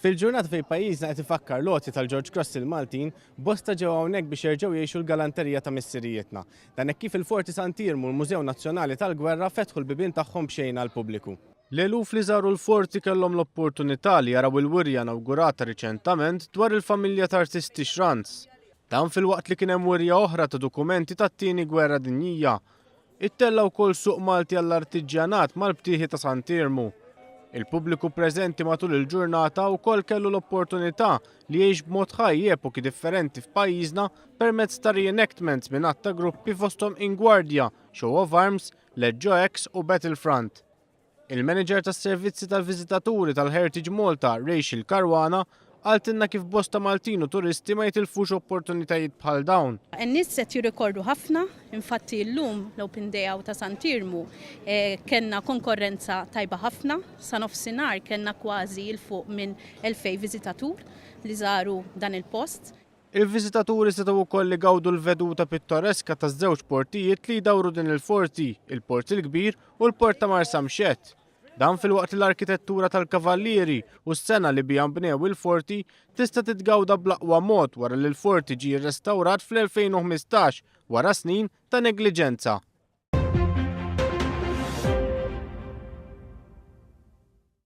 Fil-ġurnata fejn pajjiżna qed ifakkar l-għotja tal-George Cross lill-Maltin, bosta ġew hawnhekk biex jerġgħu jgħixu l-galanterija ta' missirijietna. Dan hekk kif il-Forti Sant'Iermu u l-Mużew Nazzjonali tal-Gwerra fetħu l-bibien tagħhom b'xejn għall-pubbliku. L-eluf li żaru l-forti kellhom l-opportunità li jaraw il-wirja inawgurata riċentament dwar il-familja ta' artisti Schranz. Dan filwaqt li kien hemm wirja oħra ta' dokumenti tat-Tieni Gwerra Dinjija. Ittella' wkoll suq Malti għall-artiġġjanat mal-btieħi ta' Sant'Iermu. Il-pubbliku preżenti matul il-ġurnata wkoll kellu l-opportunità li jgħix b'mod ħaj epoki differenti f'pajjiżna permezz ta' reenactments minn għadd ta' gruppi fosthom In Guardia, Show of Arms, Leggio X u Battlefront. Il-Manager tas-Servizzi tal-Viżitaturi tal-Heritage Malta, Rachel Caruana, qaltilna kif bosta Maltin u turisti ma jitilfux opportunitajiet bħal dawn. In-nies qed jirrikorru ħafna, infatti llum l-Open Day Out ta' Sant'Iermu kellna konkorrenza tajba ħafna, sa nofsinhar kellna kważi 'l fuq minn 2,000 viżitatur li żaru dan il-post. Il-viżitaturi setgħu wkoll igawdu l-veduta pittoreska taż-żewġ portijiet li jdawru din il-forti, il-Port il-Kbir u l-Port ta' Marsamxett. Dan filwaqt li l-arkitettura tal-Kavallieri u s-sengħa li biha nbnew il-forti tista' titgawda bl-aqwa mod wara li l-forti ġie rrestawrat fl-2015 wara snin ta' negliġenza.